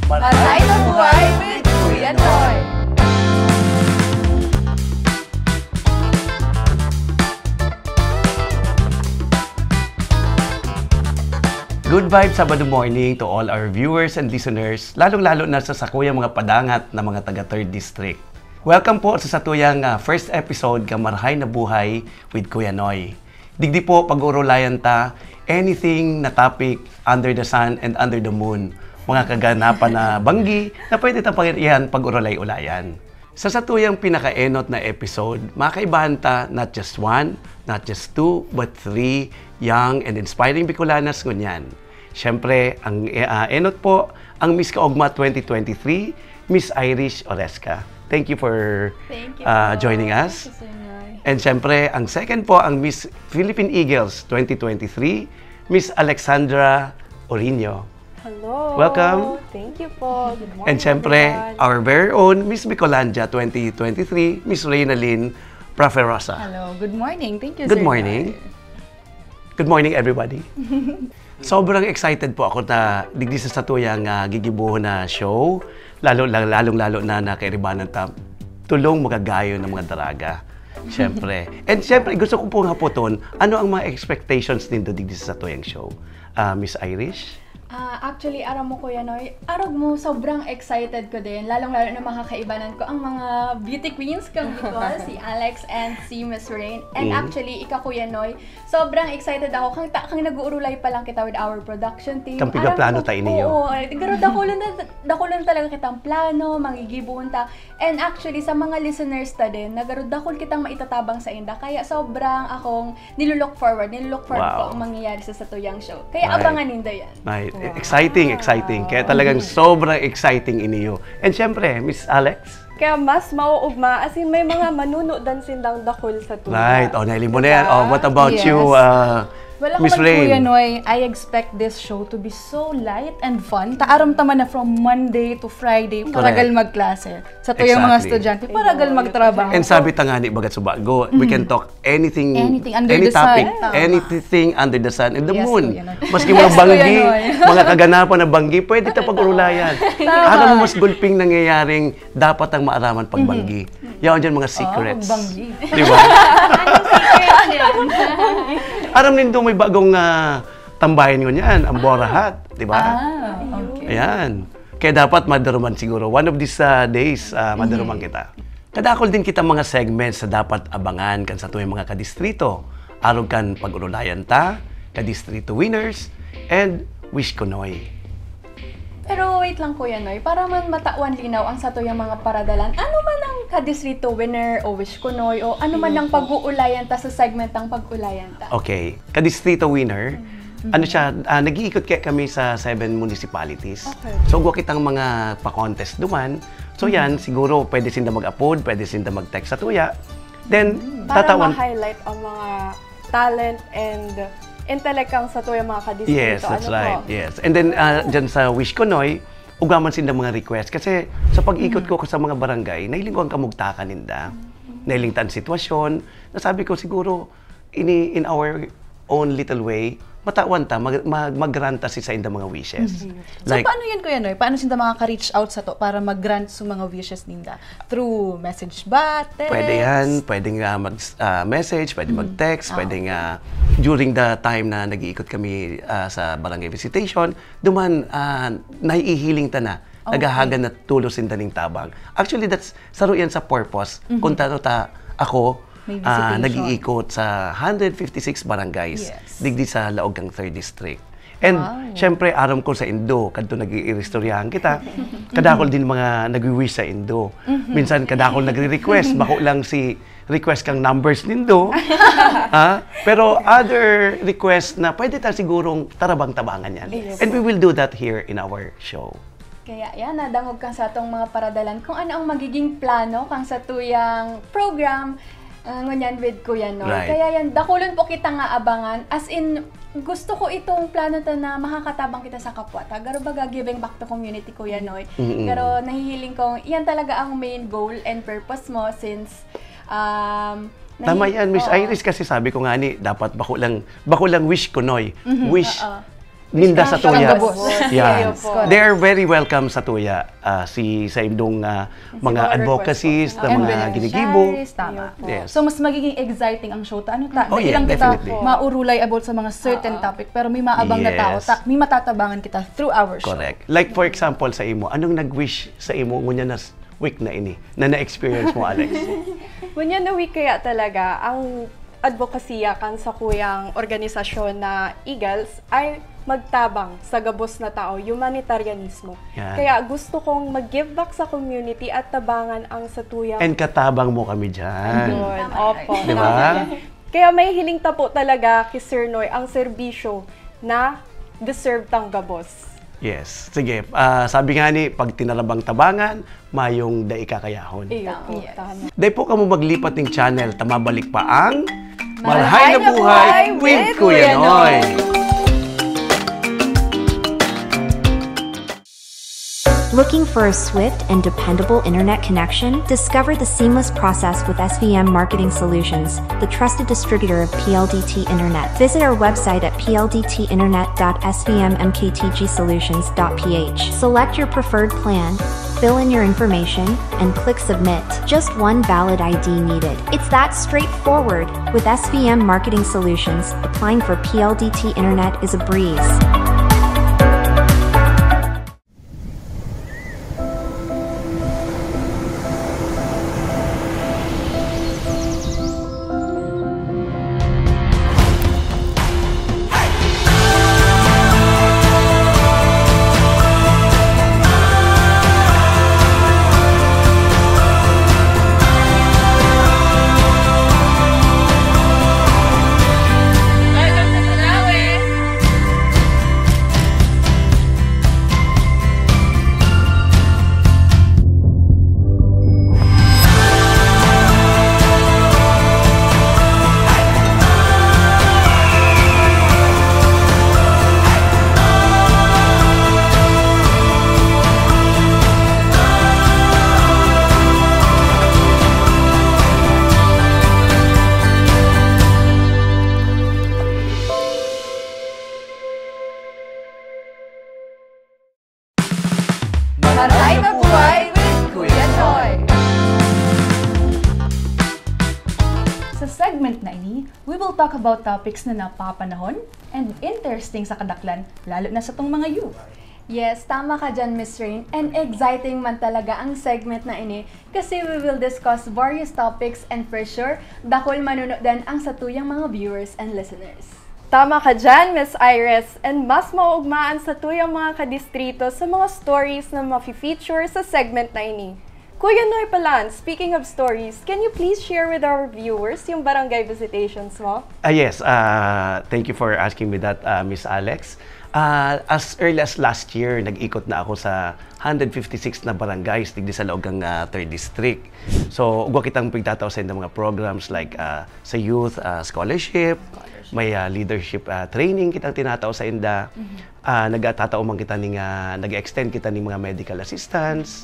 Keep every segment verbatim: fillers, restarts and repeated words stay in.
Maray na buhay with Kuya Noy! Good vibes Sabado morning to all our viewers and listeners, lalong-lalo na sa sakuyang mga padangat na mga taga Third District. Welcome po sa satuyang ah, first episode ka Marhay na Buhay with Kuya Noy. Digdi po pag-uurulayan ta anything na topic under the sun and under the moon. Mga kaganapan na banggi na pwede ta pag-, yan pag-urulay-ulayan. Sa satuyang pinakaenot na episode, makaibahan ta not just one, not just two, but three young and inspiring Bicolanas ngunyan. Siyempre, ang ah, enot po, ang Miss Kaogma twenty twenty-three, Miss Irish Oresca. Thank you for Thank you ah, po, joining us. Kuya Noy. And siyempre, ang second po, ang Miss Philippine Eagles twenty twenty-three, Miss Alexandra Orino. Hello! Welcome. Thank you po. Good morning, And siyempre, everyone. our very own Miss Bicolandia twenty twenty-three, Miss Reynalyn Proferosa. Hello, good morning. Thank you, Good Sir morning. Noy. Good morning, everybody. Sobrang excited po ako na digdi sa satuyang ah, gigibuhon na show, lalo, lalo, lalong-lalo na nakairibanan ta tulong magagayon ng mga daraga. Siyempre. And siyempre, gusto ko pong haputon, ano ang mga expectations nindo digdi sa satuyang show? Ah, Miss Irish? Ah, actually, aram mo, Kuya Noy, arog mo, sobrang excited ko din. Lalong-lalo na makakaibanan ko ang mga beauty queens kang Bicol, si Alex and si Miss Rain. And Mm. Actually, ika, Kuya Noy, sobrang excited ako. Kang, ta, kang nag-uurulay pa lang kita with our production team. Kang pigaplano Aram ko, ta ini, Oo, garo dakulan na, dakulan talaga kitang plano, mangigibuhon ta. And actually, sa mga listeners ta din, nagaro dakul kitang maitatabang sa inda. Kaya sobrang akong nilulook forward. Nilulook forward Wow. ko ang mangyayari sa satuyang show. Kaya Right. abangan ninda yan. Right. Exciting, exciting. Kaya talagang sobrang exciting iniyo. And siyempre, Miss Alex? Kaya mas mauugma, as in may mga manunudan sindang dakul sa tuya. Right. O, nailing mo na yan. Diba? O, what about Yes. you, uh, Well, ako Miss man, Rain? Kuya Noy, I expect this show to be so light and fun. Taaram ta man na from Monday to Friday, paragal magklase. Sa tuyang mga Exactly. estudyante, paragal magtrabaho. And sabi ta nga ni Bagat Subago, we can talk anything, Anything under any the topic, sun. Tama. anything under the sun and the Yes, moon. Kuya Noy. Maski mga Yes, banggi, Kuya Noy. mga kaganapan na banggi, pwede ta pag-urulayan. Alam mo, mas gulping nangyayaring dapat ang maaraman pag banggi. Yaon dyan mga secrets. banggi. Di ba? Aram nindo may bagong ah, tambayan ngunyan, ang Borahat, di ba? Ah, okay. Ayan. Kaya dapat madaruman siguro. One of these ah, days, ah, madaruman kita. Kadakol din kita mga segments na dapat abangan kan satuyang mga kadistrito. Arog kan pag-urulayan ta, kadistrito winners, and Wish Kunoy. Pero wait lang, Kuya Noy, para man matawan linaw ang satuyang mga paradalan, ano man ang kadistrito winner o Wish Kunoy o ano man ang pag-uulayan ta sa segment ng pag-ulayan ta? Okay, kadistrito winner. Ano siya, ah, nag-iikot kaya kami sa seven municipalities. Okay. So, gwa kitang mga pa-contest duman. So, yan, siguro pwede sinda mag-upload, pwede sinda mag-text sa tuya. Then, Para tatawan. ma-highlight ang mga talent and intellect kang satuyang mga kadistrito. Yes, that's Ano right. Po? Yes. And then, ah, dyan sa Wish Kunoy, ugwa man sinda mga request. Kasi sa pag-ikot ko sa mga barangay, nailing ko ang kamugtakan ninda. Nailing ta ang sitwasyon. Nasabi ko siguro, ini, in our own little way, matawan ta, mag, mag, mag-grant ta si sa inda mga wishes. So, paano yan, Kuya Noy? Paano sinda makaka-reach out sato para mag-grant sa mga wishes ninda? Through message ba? Text? Pwede yan, pwede nga mag-message, pwede mag-text, Ah, pwede nga during the time na nag-iikot kami ah, sa barangay visitation, duman ah, naiihiling ta na, Okay. naghahagan na tulos sinda ning tabang. Actually, that's saro yan sa purpose. Kung tano ta, ako, May ah, visitation. nag-iikot sa one hundred fifty-six barangays Yes. digdi sa laog kang third district. And Wow. syempre, aram ko sa Indo, kadto nag-iiristoryahan kita, kadakol din mga nagwi-wish sa Indo. Minsan kadakol nagre-request, bako lang si request kang numbers nindo. Ha? Pero other request na pwede ta sigurong tarabang-tabangan yan. Yes. And we will do that here in our show. Kaya yan, nadangog kang sa atong mga paradalan kung ano ang magiging plano kang sa tuyang program ah, ngunyan with Kuya Noy. Right. Kaya yan, dakulon po kita nga abangan. As in, gusto ko itong plano ta na makakatabang kita sa kapwa ta. Garo baga giving back to community, Kuya Noy. Mm-mm. Pero nahihiling kong yan talaga ang main goal and purpose mo since um, Tama nahi- yan, Miss Oo. Iris, kasi sabi ko nga ni, dapat bako lang, bako lang Wish Kunoy. Wish Oo. ninda sa tuya. Gabos. Yan. Yes, correct. They are very welcome sa tuya. Ah, si, sa indong, ah, mga advocacies na mga ginigibo. Yes. So, mas magiging exciting ang show ta. Ano ta? Oh, yeah, definitely. Maurulay about sa mga certain topic, pero may maabang na tao ta. May matatabangan kita through our show. Correct. Like, for example, sa imo, anong nag-wish sa imo ngunyan na s-, week na ini, na na-experience mo, Alex? Ngunyan na week kaya talaga, ang advokasya kan sakuyang organisasyon na Eagles ay magtabang sa gabos na tao, humanitarianismo. Yan. Kaya gusto kong mag-give back sa community at tabangan ang satuyang... And katabang mo kami dyan. Ayun, opo. Di ba? Kaya may hiling ta po talaga ki Sir Noy ang serbisyo na deserve tang gabos. Yes. Sige, ah, sabi nga ni, pag tinarabang tabangan, mayong dai kakayahon. Iyo po, tama. Dai po kamo maglipat ning channel, ta mabalik pa ang Marahay na Buhay with Kuya Noy. Looking for a swift and dependable internet connection? Discover the seamless process with S V M Marketing Solutions, the trusted distributor of P L D T Internet. Visit our website at P L D T internet dot S V M M K T G solutions dot P H. Select your preferred plan, fill in your information, and click submit. Just one valid I D needed. It's that straightforward. With S V M Marketing Solutions, applying for P L D T Internet is a breeze. Maray na buhay with Kuya Noy! Sa segment na ini, we will talk about topics na napapanahon and interesting sa kadaklan, lalo na sa tong mga youth. Yes, tama ka dyan, Miss Rain. And exciting man talaga ang segment na ini kasi we will discuss various topics and for sure, dakul manunodan ang satuyang mga viewers and listeners. Tama ka dyan, Miss Iris. And mas maugmaan satuyang mga kadistrito sa mga stories na mafi-feature sa segment na ini. Kuya Noy Palan, speaking of stories, can you please share with our viewers yung barangay visitations mo? Ah, yes. Ah, thank you for asking me that, ah, Miss Alex. Ah, as early as last year, nag-ikot na ako sa hundred fifty-six na barangays digdi sa laog kan, ah, third district. So, ugwa kitang pigtatao sa mga programs like, ah, sa youth, ah, scholarship, may, ah, leadership, ah, training kitang tinatao sa inda. Mhm. Ah, nagtatao man kita ning, ah, nag-extend kita ning mga medical assistance.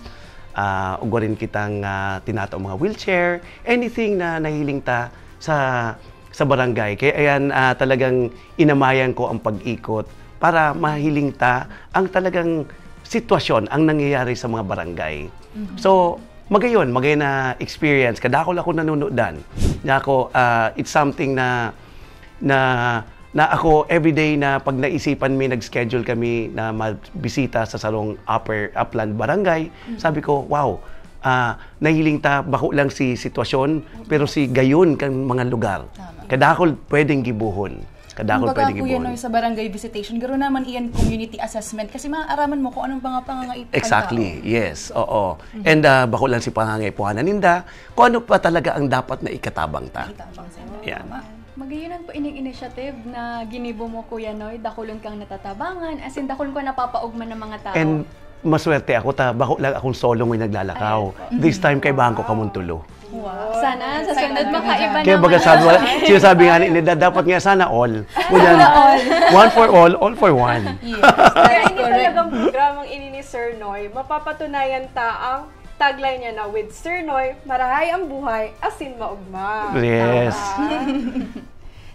Ah, ugwa rin kitang, ah, tinatao mga wheelchair, anything na nahiling ta sa, sa barangay. Kaya ayan, ah, talagang inamayan ko ang pag-ikot para mahiling ta ang talagang sitwasyon, ang nangyayari sa mga barangay. Mhm. So, magayon, magayon na experience. Kadakul ako nanunudan. Nga ako, ah, it's something na, na, na ako everyday na pag naisipan mi, nag-schedule kami na magbisita sa sarong upper, upland barangay, Mm. sabi ko, "Wow, ah, nahiling ta, bako lang si sitwasyon, pero si gayon kan mga lugar." Tama. Kadakul pwedeng gibohon. Kadakul pwedeng gibohon. Kumbaga, Kuya Noy, sa barangay visitation, garo naman iyan community assessment kasi maaaraman mo kung anong mga pangangaipo kan tao. Exactly, yes, oo. Mhm. And, ah, bako lang si pangangaipuhanan ninda, kung ano pa talaga ang dapat na ikatabang ta. Ikatabang sa inyo. Yan. Tama. Magayon po ining initiative na ginibo mo, Kuya Noy, dakulon kang natatabangan, as in, dakulon kang napapaugma ng mga tao. And maswerte ako ta, bako lang akong solo ngoy naglalakaw. Ay, opo. This time, kaibahan ko kamong tulo. Wow. Sana, sa sunod, makaiba naman. Kaya baga sabi, wala, sinasabi nga ni Neda, dapat nga sana all. Ngunyan, all. One for all, all for one. Yes, that's correct. Kaya ini talagang programang ini ni Sir Noy, mapapatunayan ta ang tagline niya na, "With Sir Noy, marahay ang buhay, asin maugma." Yes. Tama.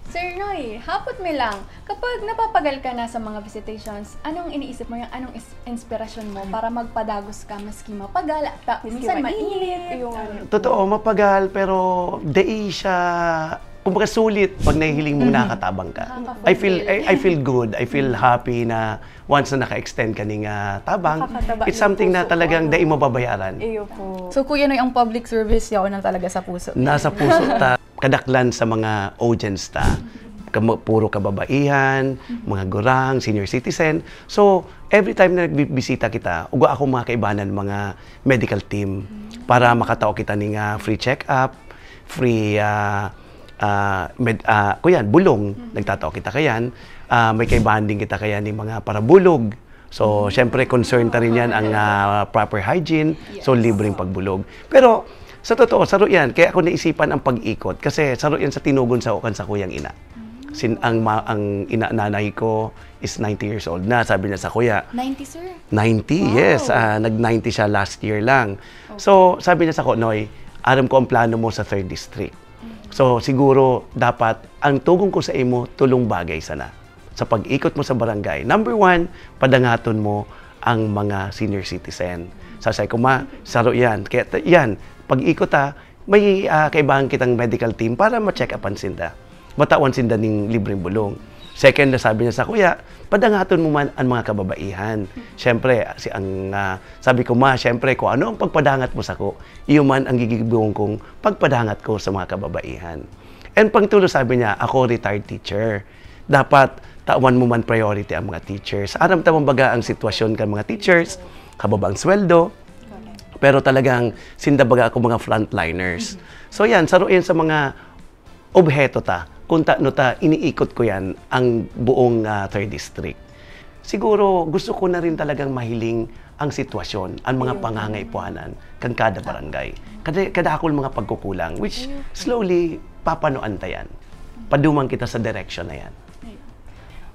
Sir Noy, hapot mi lang, kapag napapagal ka na sa mga visitations, anong iniisip mo, yung anong is- inspirasyon mo para magpadagos ka maski mapagal, ta- Maski minsan mainit, mainit? Yung ano. Totoo, mapagal, pero dai siya, kumbaga, sulit pag nahihiling mong nakatabang ka. Nakaka-fulfill. I feel I, I feel good. I feel happy na once na naka-extend ka ning ah, tabang, Nakakataba it's ng something na puso ko, talagang ano? Dai mababayaran. Iyo po. So, Kuya Noy, ang public service yaon na talaga sa puso. Nasa puso ta, kadaklan sa mga audience ta. Kamo, puro kababaihan, mga gurang, senior citizen. So, every time na nagbibisita kita, ugwa akong mga kaibanan, mga medical team, para makatao kita ning ah, free check-up, free ah, ah, med, ah, kuyan, bulong, nagtatao kita kayan. Ah, may kaibahan din kita kayan ning mga parabulog. So, syempre, concern ta rin yan ang ah, proper hygiene. So, libreng pagbulog. Pero, sa totoo, saro yan. Kaya ako naisipan ang pag-ikot kasi saro yan sa tinugon sa kan sa kuyang ina. Sin, ang, ma, ang ina nanay ko is ninety years old na, sabi niya sa kuya. ninety, sir? ninety, yes. Ah, nag-ninety siya last year lang. So, sabi niya sa ko, Noy, aram ko ang plano mo sa third district. So, siguro dapat ang tugon ko sa imo, tulong bagay sana. Sa pag-ikot mo sa barangay, number one, padangaton mo ang mga senior citizen. Sa say ko, ma, saro yan. Kaya t- yan, pag-ikot ha, may ah, kaibahan kitang medical team para ma-check upan sinda. Matawan sinda ning libreng bulong. Second na sabi niya sa kuya, padangaton mo man ang mga kababaihan. Siyempre, si ang ah, sabi ko, ma, siyempre, kung ano ang pagpadangat mo sako, iyo man ang gigibuhon kong pagpadangat ko sa mga kababaihan. And pangtulo, sabi niya, ako retired teacher. Dapat tawan mo man priority ang mga teachers. Aram ta man baga ang sitwasyon kan mga teachers, kababa ang sweldo, pero talagang sinda baga ako mga frontliners. So yan, saro yan sa mga obheto ta, kung tano ta, iniikot ko yan, ang buong ah, third district. Siguro gusto ko na rin talagang mahiling ang sitwasyon, ang mga pangangaipuhanan kan kada barangay. Kada, kada akong mga pagkukulang, which slowly papanuan ta yan. Paduman kita sa direksyon na yan.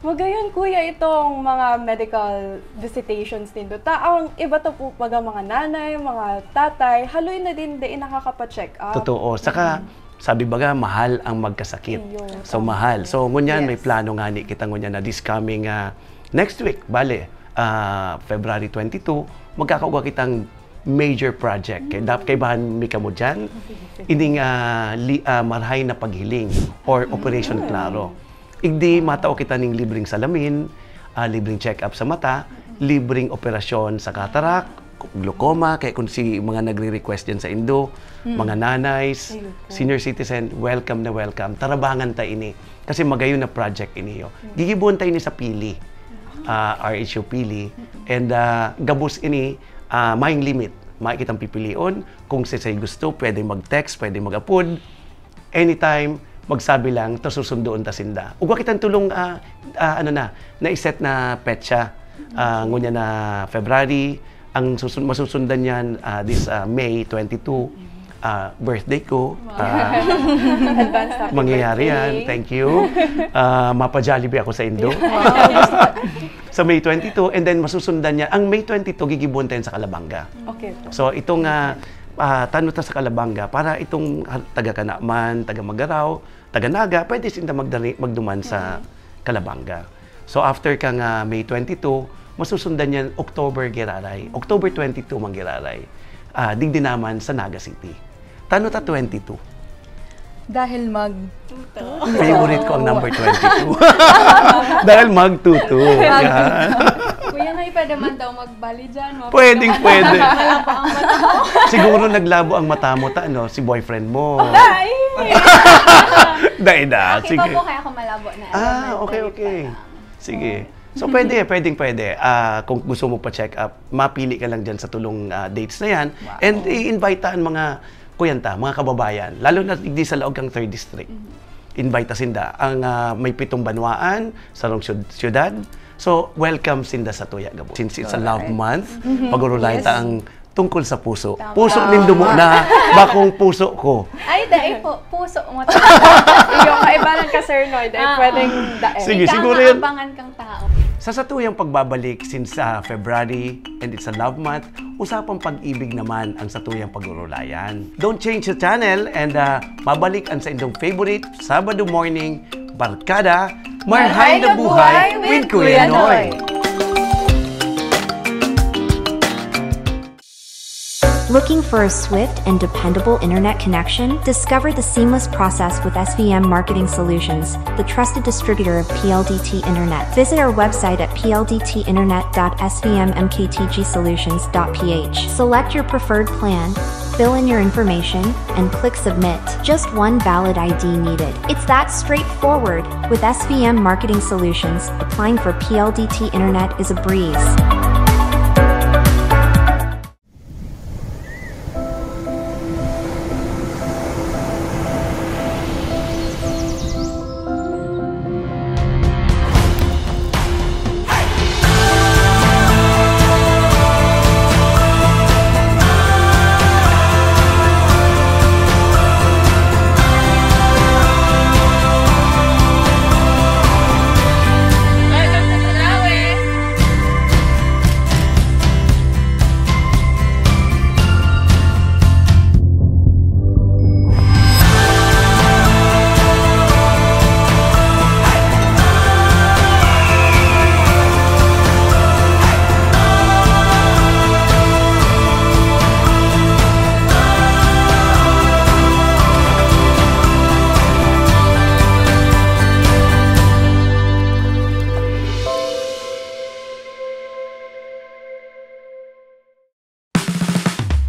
Magayon, kuya, itong mga medical visitations nindo. Ta, ang iba to po, baga mga nanay, mga tatay, haloy na din dai nakakapa-check up. Totoo. Saka, sabi baga, mahal ang magkasakit. Iyo, So, tama. mahal. So, ngunyan, may Yes. plano nga ni kita ngunyan na this coming ah, next week, bale, ah, February twenty-two, magkakawa kitang major project. Kaya dap kaibahan mi kamo dyan, ining ah, li, ah, marhay na paghiling or Operation Klaro. Igdi matao kita ning libreng salamin, ah, libreng check-up sa mata, libreng operasyon sa cataract, glaucoma, kaya kung si mga nagre-request dyan sa indo, mga nanays, Ayun po. senior citizen, welcome na welcome. Tarabangan ta ini. Kasi magayon na project ini yo. Gigibuon ta ini sa Pili, ah, R H U Pili. And ah, gabos ini, ah, maing limit. May kitang pipilion kung si say gusto, pwede mag-text, pwede mag-apod. Anytime, magsabi lang, ta susundoon ta sinda. Ugwa kitang tulong, ah, ah, ano na, naiset na petsa. Ah, ngunya na February, ang susun- masusundan niyan ah, this ah, May twenty-two, ah, birthday ko. Ah, Advance happy mangyayari yan. birthday. Thank you. Ah, mapa-Jollibee ako sa indo. Sa May twenty-two, and then masusundan niya. Ang May twenty-two, gigibuon tayo sa Calabanga. Okay po. So, itong uh, uh, tano ta sa Calabanga, para itong ah, taga Canaman, taga Magarao, taga Naga, pwede sinda magdari, magduman sa Calabanga. So, after kang ah, May twenty-two, masusundan niyan October giraray. October twenty-two man giraray. Ah, digdi naman sa Naga City. Tano ta twenty-two? Dahil mag... Favorite ko ang number twenty-two. Dahil mag-two-two. Yan. Kuya Noy, pwede man daw magbali dyan. Mapagkakan Pwedeng pwede. Malabo ang mata mo. Siguro naglabo ang mata mo, ta, ano, si boyfriend mo. Ay! Dai na, Kita sige. mo kaya ako malabo na. Ah, okay, okay. Sige. So, pwede, pwedeng pwede. Ah, kung gusto mo pa-check up, mapili ka lang dyan sa tulong ah, dates na yan. And i-invite ta ang mga kuyanta, mga kababayan. Lalo na di sa laog kang third district. Invite ta sinda. Ang ah, may pitong banwaan, sarong syud- syudad. So, welcome sinda sa Tuya Gabo. Since it's a love month, pag-urulayan ta ang tungkol sa puso. Puso nin dumo na, bakong puso ko. Ay, dai po. Puso mo. Yung kaibanan ka, Sir Noy, dahil Ah. pwedeng dae. Sige, Ika siguro ang yun. Abangan kang tao. Sa satuyang pagbabalik since ah, February and it's a love month, usapang pag-ibig naman ang satuyang pag-urulayan. Don't change the channel and ah, mabalik ang sa indong favorite Sabado morning Barkada, Marhay na Buhay with Kuya Noy. Looking for a swift and dependable internet connection? Discover the seamless process with S V M Marketing Solutions, the trusted distributor of P L D T Internet. Visit our website at P L D T internet dot S V M M K T G solutions dot P H. Select your preferred plan, fill in your information, and click submit. Just one valid I D needed. It's that straightforward. With S V M Marketing Solutions, applying for P L D T Internet is a breeze.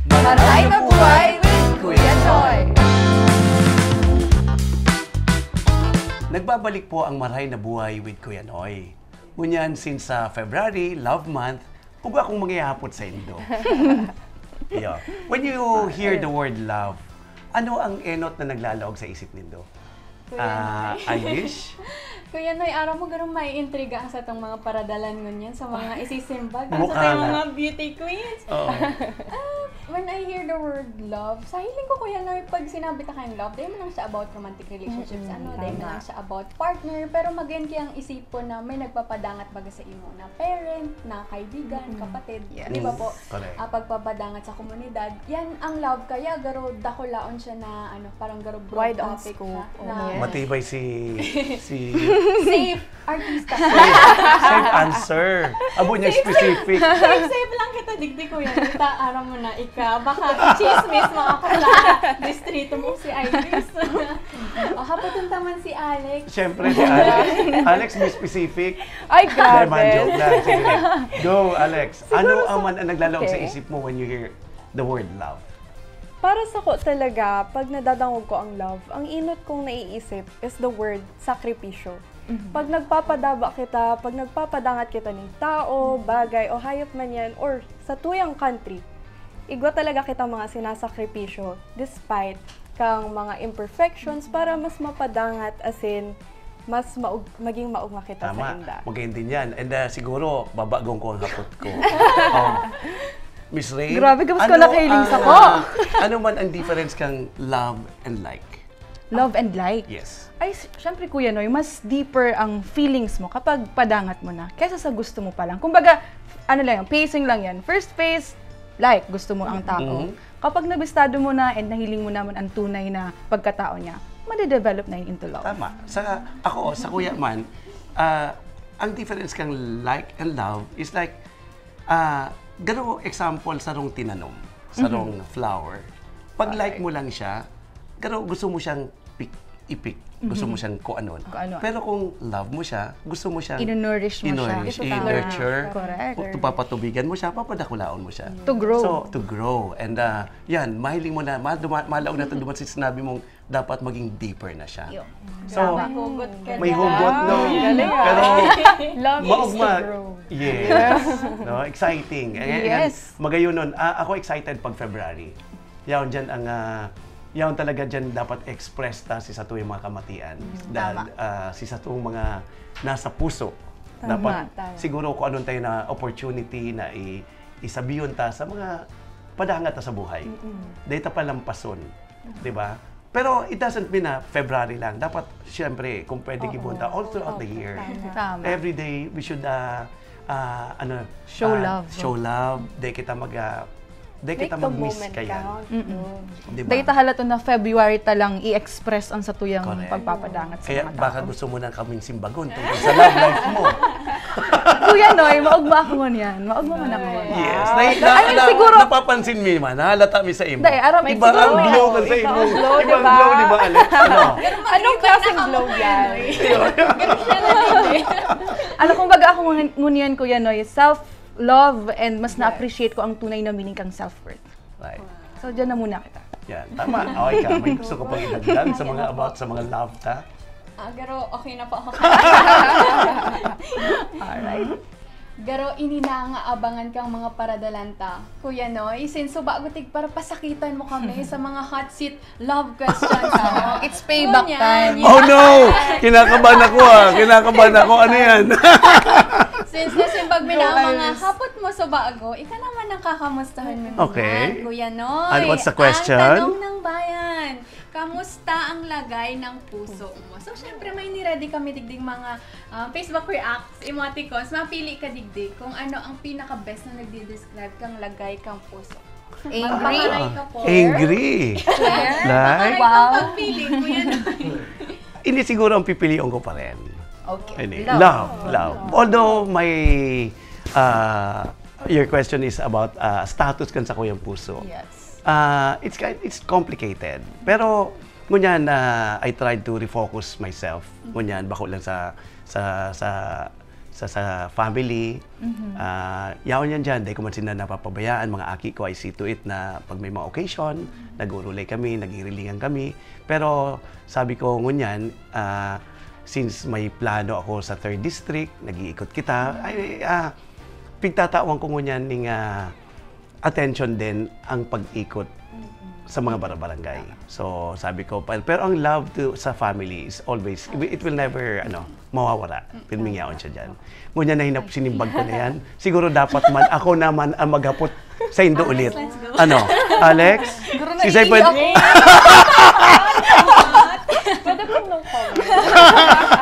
Maray na buhay with Kuya Noy. Nagbabalik po ang Maray na Buhay with Kuya Noy. Ngunyan, since sa February, love month, ug akong mangyayapot sa indo. Yeah. When you hear the word love, ano ang enot na naglalaog sa isip nindo? Kuya Ah, Noy. Irish? Kuya Noy, aram mo, ganun maiintriga ang satong mga paradalan ngunyan sa mga isisimbag, ang Mukha satong nga. mga beauty queens. Oo. Ah, when I hear the word love, sa hiling ko, Kuya Noy, pag sinabi ta kayong love, dahil mo lang siya about romantic relationships, Mm-mm, ano, dahil mo tama. lang siya about partner, pero magayon kayang isipon na may nagpapadangat baga sa imo na parent, na kaibigan, Mm-mm. kapatid. Yes. Di ba po? Correct. Ah, pagpapadangat sa komunidad, yan ang love. Kaya garo dakulaon siya na, ano, parang garo broad Wide ang topic scope. siya Oh, na yes. Matibay si si Safe artista. Safe answer. Abo niya Safe, specific. Safe, safe lang kita, digdi ko yan. Kita, aram mo na, ika. Baka chismis mo ako sa distrito mo, si Iris. O, hapoton ta man si Alex. Siyempre, si Alex. Alex, may specific. Ay, Dahil man, grabe. joke lang. Sige. Go, Alex. Siguro Ano sa ang man ang naglalaog sa Okay. isip mo when you hear the word love? Para sako talaga, pag nadadangog ko ang love, ang inot kong naiisip is the word sakripisyo. Mhm. Pag nagpapadaba kita, pag nagpapadangat kita ning tao, Mhm. bagay, o hayop man yan, or sa tuyang country, igwa talaga kita mga sinasakripisyo despite kang mga imperfections para mas mapadangat, as in, mas maug-, maging maugma kita Tama. sainda. Magayon din yan. And, ah, siguro, babagong ko ang hapot ko. Oh. Miss Rain, Grabe, gabos ko ano nakahiling ang, sa ko. ah, ano man ang difference kang love and like? Love and like? Yes. Ay, s-, syempre, Kuya Noy, mas deeper ang feelings mo kapag padangat mo na kesa sa gusto mo pa lang. Kumbaga, ano lang yan, pacing lang yan. First phase, like, gusto mo ang tao. Mhm. Kapag nabistado mo na and nahiling mo naman ang tunay na pagkatao niya, madedevelop na yun into love. Tama. Sa, ako, sa kuya man, ah, ang difference kang like and love is like, ah, garo example, sarong tinanom, sarong Mhm. flower. Pag like Correct. mo lang siya, garo gusto mo siyang pick, i-pick. Gusto mo Mhm. siyang kuanon. Kuanon. Pero kung love mo siya, gusto mo siyang Ino-nourish mo siya. i-nourish, Tama. i-nurture. Correct. Kung papatubigan mo siya, papadakulaon mo siya. To grow. So, to grow. And, ah, yan, mahiling mo na, ma-, duma-, malaog na to duman sa sinabi mong dapat maging deeper na siya. Yun. So, Tama. Hugot ka may dyan. hugot, no? Galing, ah. Pero, Love is maugma. to grow. Yes. No, exciting. Eh, Yes. yan, magayon nun. Ah, ako excited pag February. Yaon dyan ang, ah, yaon talaga dyan dapat express ta si satuyang mga kamatian. Mm, Dahil, tama. ah, si satong mga nasa puso, Tama. dapat Tama. siguro kung anong tayo na opportunity na i-, isabiyon ta sa mga padangat ta sa buhay. Mm-mm. Dahil ta palampason, Mm. di ba? Pero it doesn't mean na February lang. Dapat, siyempre, kung pwede, Oo. gibuhon ta all throughout the Oo, year. tama. Tama. Every day, we should, ah, ah, ano, Show ah, love. show love. Di kita mag, ah, Dai kita mag-miss kayan. Di ba? Dai ta halaton na February ta lang i-express ang satuyang pagpapadangat sa mga tao. Kaya baka gusto mo na kaming simbagon tungkol sa love life mo. Kuya Noy, maugma ako ngunyan. Maugma man ako ngunyan. Yes. Na, na, I mean, na, siguro, napapansin mi man, nahalata mi sa imo. Dai, aram, iba ang glow kan sa imo. Ibang glow, di ba, Alex? Ano? Anong klaseng glow yan? Ano, kumbaga ako ngun-, ngunyan, Kuya Noy, self-love and mas na-appreciate ko ang tunay na meaning kang self-worth. Right. So, dyan na muna kita. Yan, tama. Okay ka. May gusto ko pang idagdag sa mga about sa mga love ta? Ah, pero okay na po ako. Alright. Garo, ini na nga abangan kang mga paradalan ta. Kuya Noy, since suba gutig para pasakitan mo kami sa mga hot seat love questions mo. It's payback time. Oh no! Kinakabahan ako ah. Kinakabahan ako. Ano yan? Since nasimbag mi na ang mga hapot mo sa bago, ika naman ang kakamustahan mo naman, Kuya Noy. And what's the question? Ang tanong ng bayan, kamusta ang lagay ng puso mo? So, syempre, may niready kami digding mga ah, Facebook Reacts, emoticons. Mapili ka digdi kung ano ang pinaka-best na nagdi-describe kang lagay kang puso. Angry. Magpaharay ka po. Angry. Care. Like? Magpaharay ka pagpili, Kuya Noy. Hindi, siguro ang pipiliin ko pa rin. Okay. Love, love. Although may, ah, your question is about, ah, status kan sakuyang puso. Yes. Ah, it's kind, it's complicated. Pero ngunyan, ah, I tried to refocus myself. Ngunyan, bako lang sa, sa, sa, sa, sa family. Ah, yaon yan dyan, dai ko man sila napapabayaan. Mga aki ko, I see to it na pag may mga occasion, nag-uurulay kami, nagirilingan kami. Pero sabi ko ngunyan, ah, since may plano ako sa third district, nag-iikot kita, ay, ah, pigtatawan ko ngunyan ning, ah, attention din ang pag-ikot sa mga barabarangay. So, sabi ko, pa-, pero ang love to, sa family is always, it will never, ano, mawawala. Pirming yaon siya dyan. Ngunyan na hinap-, sinimbag ko na yan. Siguro dapat man, ako naman ang maghapot sa indo ulit. Ano? Alex? Siguro si Zay naiiyak pwede ako. Pwede pong no comment.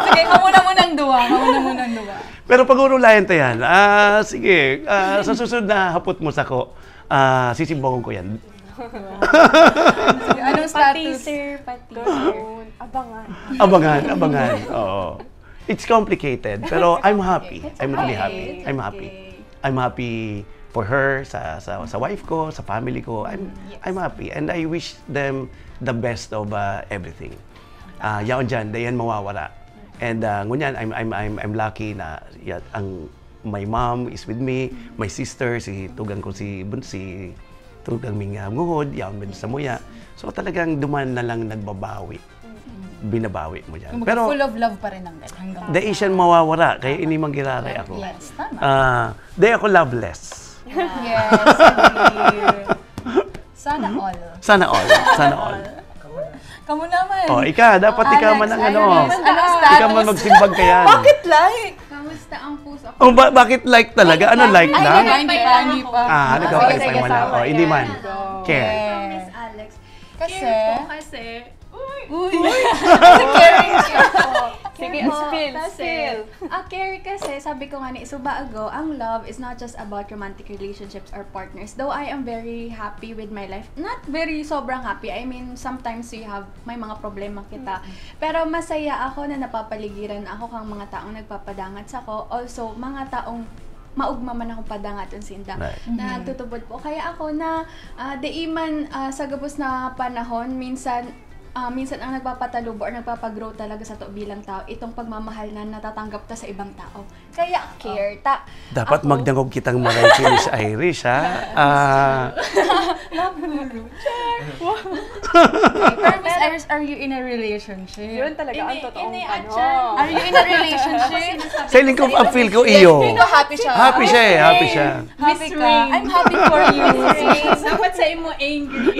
Sige, kamo na munang duwa. Kamo na munang duwa. Pero pag-urulayan ta yan. Ah, sige. Ah, sa susunod na hapot mo sako, ah, sisimbagon ko yan. Sige, anong status? Pati, sir, pati. Abangan. Abangan, abangan. Oo. It's complicated, pero I'm happy. I'm really happy. I'm happy. I'm happy for her, sa, sa, sa wife ko, sa family ko. I'm, I'm happy. And I wish them the best of, uh, everything. Ah, yaon dyan, di yan mawawala. And, ah, ngunyan, I'm, I'm, I'm, I'm lucky na ya-, ang, my mom is with me, my sister, si tugang ko si Bun-, si tugang ming, ah, nguhod, yaon din sa muya. So, talagang duman na lang nagbabawi. Binabawi mo yan. Kumbaga, pero full of love pa rin ang hanggang the Asian mawawala, kaya ini manggiraray ako. Yes, tama. Ah, di ako loveless. Yes, agree. Sana all. Sana all. Sana all. Kamo naman. Oh, ika, dapat ika man ang ano. Anong status? Ika man magsimbag kaya. Bakit like? Kamusta ang puso? Oh, ba-, bakit like talaga? Ano, like lang? Ay, hindi pa, hindi pa. Ah, nag-verify mo na. Oh, hindi man. Care. Yes. Miss Alex. Kasi? Care po kasi. Uy! Uy! Caring siya po. Sige, spill, spill. Ah, care kasi, sabi ko nga ni Suba ago, ang love is not just about romantic relationships or partners. Though I am very happy with my life. Not very sobrang happy. I mean, sometimes we have, may mga problema kita. Pero masaya ako na napapaligiran ako kang mga taong nagpapadangat sako. Also, mga taong maugma man akong padangaton sinda. Right. Nagtutubod po kaya ako na, ah, dai man, ah, sa gabos na panahon, minsan, ah, minsan ang nagpapatalubo or nagpapa-grow talaga sato bilang tao, itong pagmamahal na natatanggap ta sa ibang tao. Kaya care ta. Dapat magdangog kitang maray ki Miss Irish, ha? Ah, Love guru. Char! Pero Miss Irish, are you in a relationship? Yun talaga ang totoong tanong. Are you in a relationship? Sa hiling ko, ang feel ko, iyo. Feel ko happy siya. Happy siya eh, happy siya. Happy ka. I'm happy for you. Dapat sa imo angry.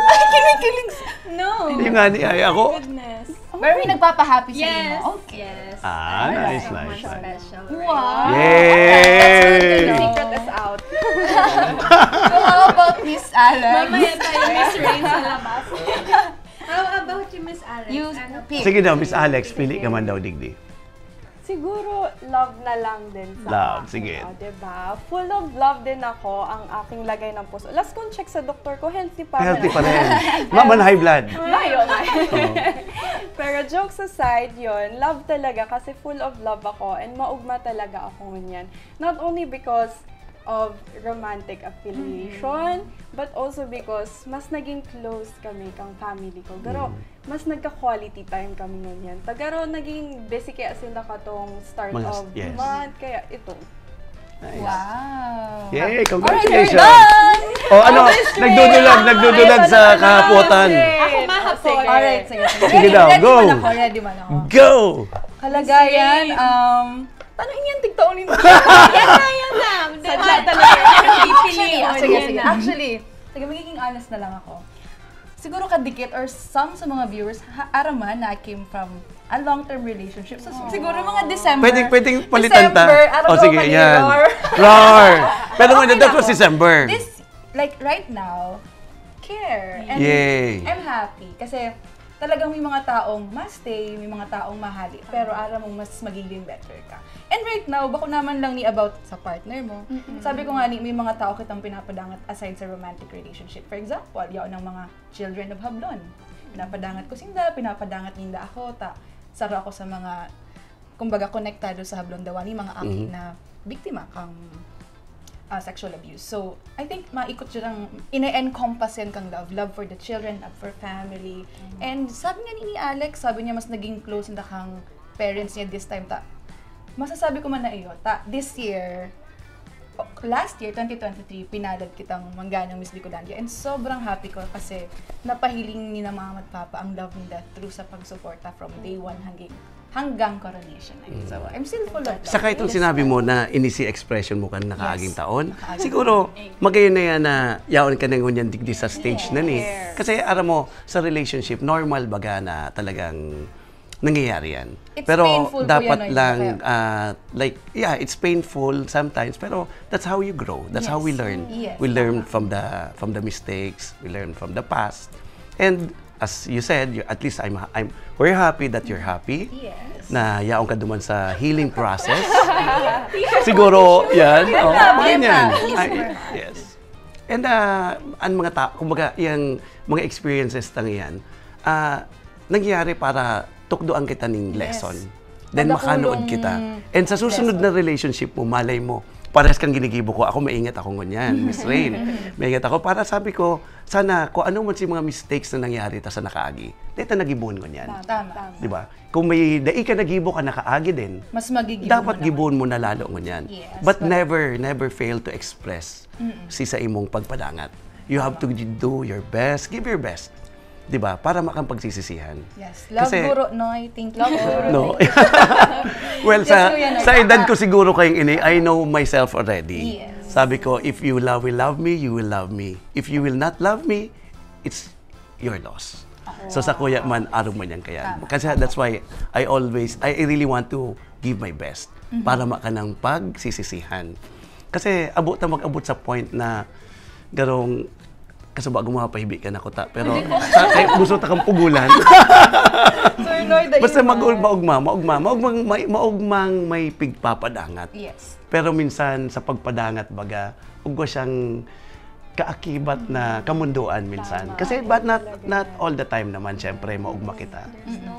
Ay, kinikilig. No. Yung nga ni, ay, ako. Goodness. Pero may nagpapahappy sa imo. Yes. Okay. Yes. Ah, nice, nice, nice. Wow. Yay! Secret is out. So, how about Miss Alex? Mamaya tayo, Miss Rain sa labas. How about you, Miss Alex? Ano po? Sige daw, Miss Alex, pili ka man daw, digdi. Siguro love na lang din sa Love, akin. Sige. O, diba? Full of love din ako, ang aking lagay ng puso. Last kong check sa doktor ko, healthy pa rin. Healthy pa rin. Maman high blood. Layo na. Pero jokes aside, yun, love talaga kasi full of love ako and maugma talaga ako ngunyan. Not only because of romantic affiliation, but also because mas naging close kami kang family ko. Pero mas nagka-quality time kami ngunyan. Tagaro, naging busy kaya sila katong start Mga- of yes. month. Kaya ito. Nice. Wow. Yay! Alright, Congratulations! we're done! O ano, nagdudulag, nagdudulag sa kahapotan. Ako mahapon. Alright, sige. sige. Sige daw, Ready go! man ako, ready man ako. Go! Kalagayan, um, paano inyan tigtaon nito? Yan na, yan na. Sadya talaga. Anong pipiliin? Actually, sige, Yan sige. na. Actually, sige, magiging honest na lang ako. Siguro kadikit or some sa mga viewers, ha, araman na I came from a long-term relationship. So, siguro mga December. Pwedeng, pwedeng palitan ta. December, araw O sige, naman ni yan. Rar. Rar! Pero Okay when na that was ako. December. This, like right now, care. And Yay. I'm happy kasi talagang may mga taong ma-stay, may mga taong mahali, pero aram mong mas magiging better ka. And right now, bako naman lang ni about sa partner mo. Sabi ko nga ni, may mga tao kitang pinapadangat aside sa romantic relationship. For example, yaon ng mga children of Hablon. Pinapadangat ko sinda, pinapadangat ninda ako, ta saro ako sa mga, kumbaga, konektado sa Hablon Dawani, mga aki na biktima kang ah, sexual abuse. So, I think maikot siya ng, ine-encompass yan kang love. Love for the children, love for family. And sabi nga ni, ni Alex, sabi niya mas naging close na kang parents niya this time. Ta, masasabi ko man na iyo, ta, this year, o, last year, twenty twenty-three, pinalad kitang mangganang Miss Bicolandia. And sobrang happy ko kasi napahiling ni na mama at papa ang love nila through sa pagsuporta from day one hanggang hanggang coronation night. So, I'm still full of love. Saka itong sinabi mo na ini si expression mo kan nakaaging taon, siguro magayon na yan na yaon ka na ngunyan digdi sa stage na ni. Kasi aram mo, sa relationship, normal baga na talagang nangyayari yan. It's Pero painful po dapat yan, no, lang, yung ah, like, yeah, it's painful sometimes, pero that's how you grow. That's how we Yes. learn. Yes. We learn from the from the mistakes. We learn from the past. And as you said, you, at least I'm, I'm, we're happy that you're happy. Yes. Na yaon ka duman sa healing process. Siguro, yan. Oh, ganyan. Ay, yes. And uh, ang mga tao, kumbaga, yung mga experiences tang yan, ah, nangyayari para tukdoan kita ning lesson. Then Madakong makanood kita. And sa susunod na relationship mo, malay mo, pares kang ginigibo ko, ako maingat ako ngunyan, Miss Rain. Maingat ako para sabi ko, sana kung ano man si mga mistakes na nangyari ta sa nakaagi, dito nagibuon ngunyan. Tama. Di ba? Kung may dai ka nagibo ka nakaagi din, Mas magigibo dapat mo gibuon mo na lalo ngunyan. Yes, But but- never, never fail to express si sa imong pagpadangat. You have to do your best, give your best. Di ba? Para makang pagsisisihan. Yes. Love Kasi- Guro Noy. Thank you. No? Well, sa, Yes, Kuya Noy. sa edad ko siguro kayong ini, I know myself already. Yes. Sabi ko, if you love will love me, you will love me. If you will not love me, it's your loss. So sa kuya man, arog man yan kaya. Kasi that's why I always, I really want to give my best para makanang pagsisisihan. Kasi abot na mag-abot sa point na garong kasuba ko mapahibi ka na kuta. Pero sa, ay, gusto ta kang pugulan. Sir Noy, dahil Basta ba- mag maugma, maugma, maugmang may, maugmang may pigpapadangat. Yes. Pero minsan sa pagpadangat baga, ugwa siyang kaakibat na kamundoan minsan. Kasi but not not all the time naman, syempre, maugma kita.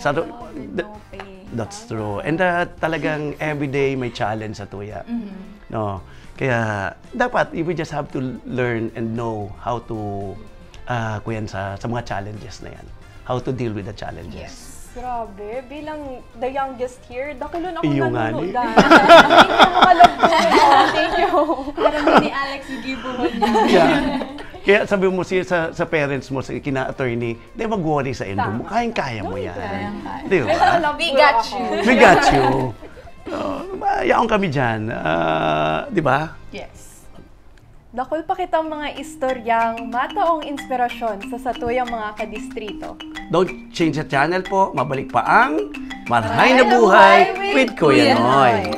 Sa do- th- that's true. And uh, talagang everyday may challenge sa tuya. No. Kaya dapat you will just have to learn and know how to uh, kuyan sa sa mga challenges na yan. How to deal with the challenges. Yes. Grabe, bilang the youngest here, dakulon ako Iyo nga nanunood ni. dahil. Thank you, mga love ko. Thank you. Parang ni Alex, gigibuhon niya. Yeah. Kaya sabi mo si sa, sa parents mo, sa kina attorney, di mag-worry sa imo. Kayang-kaya mo yan. Di ba? We got you. We got you. Uh, yaon kami dyan. Ah, di ba? Yes. Dakul pa kitang mga istoryang mataong inspirasyon sa satuyang mga kadistrito. Don't change the channel po. Mabalik pa ang Marhay na Buhay with Kuya Noy.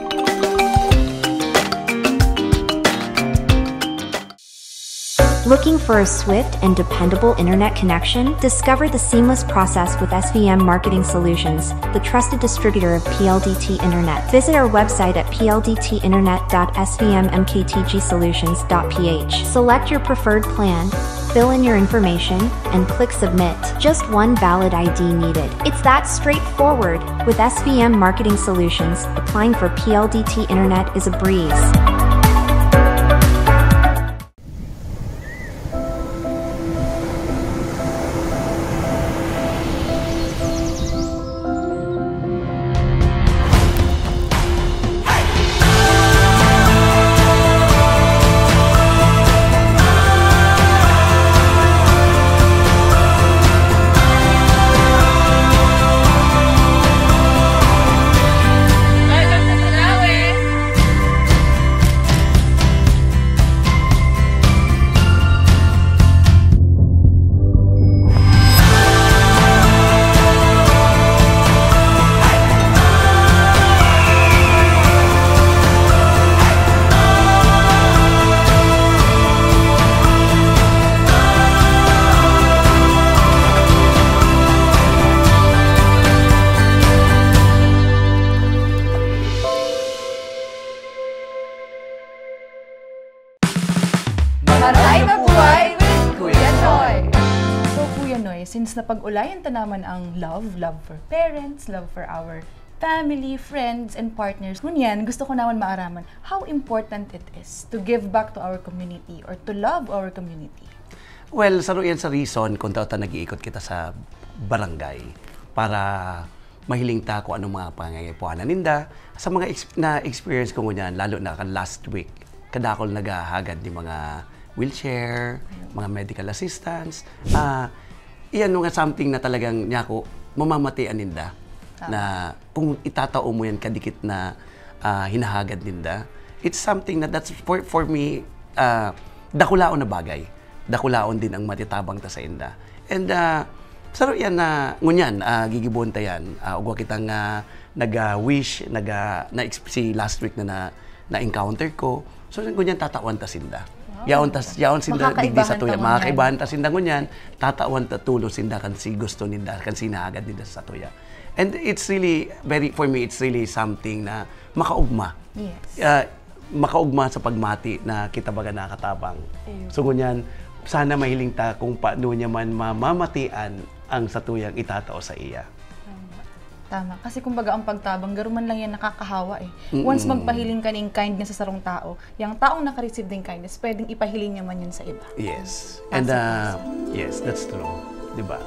Looking for a swift and dependable internet connection? Discover the seamless process with S V M Marketing Solutions, the trusted distributor of P L D T Internet. Visit our website at P L D T internet dot S V M M K T G solutions dot P H. Select your preferred plan, fill in your information, and click submit. Just one valid I D needed. It's that straightforward. With S V M Marketing Solutions, applying for P L D T Internet is a breeze. Maray Mabuhay with Kuya Noy! So, Kuya Noy, since napag-ulayan ta naman ang love, love for parents, love for our family, friends, and partners, ngunyan, gusto ko naman maaraman how important it is to give back to our community or to love our community. Well, saro yan sa reason kung tao ta nag-iikot kita sa barangay para mahiling ta kung anong mga pangangaipuhanan ninda. Sa mga ex-, na-experience ko ngunyan, lalo na kan last week, kadakol naghahagad ni mga wheelchair, mga medical assistance. Ah, iyan mga something na talagang, nyako, mamamatian ninda. Tama. Na kung itatao mo yan kadikit na, ah, hinahagad ninda, it's something na that's for, for me, ah, dakulaon na bagay. Dakulaon din ang matitabang ta sainda. And, ah, saro yan na ngunyan, ah, gigibohon ta yan. Ah, ugwa kitang, ah, nag, ah, wish, nag, ah, na si last week na, na, na-encounter ko. So, ngunyan tatawan ta sinda. Wow. Yaon tas, yaon sinda digdi sa tuya. Makakaibahan ta ngunyan. Makakaibahan ta sinda ngunyan, tatawan ta tolos sinda kan si gusto ninda, kan si hinahagad ninda sa tuya. And it's really very, for me, it's really something na makaugma. Yes. Ah, makaugma sa pagmati na kita baga nakatabang. Ayun. So, ngunyan, sana mahiling ta kung paano niya man mamamatian ang satuyang itatao sa iya. Tama. Tama. Kasi kumbaga, ang pagtabang, garo man lang yan nakakahawa eh. Mm-mm. Once magpahiling ka ning kindness sa sarong tao, yang taong nakareceive ning kindness, pwedeng ipahiling niya man yun sa iba. Yes. And, ah, yes, that's true. Di ba?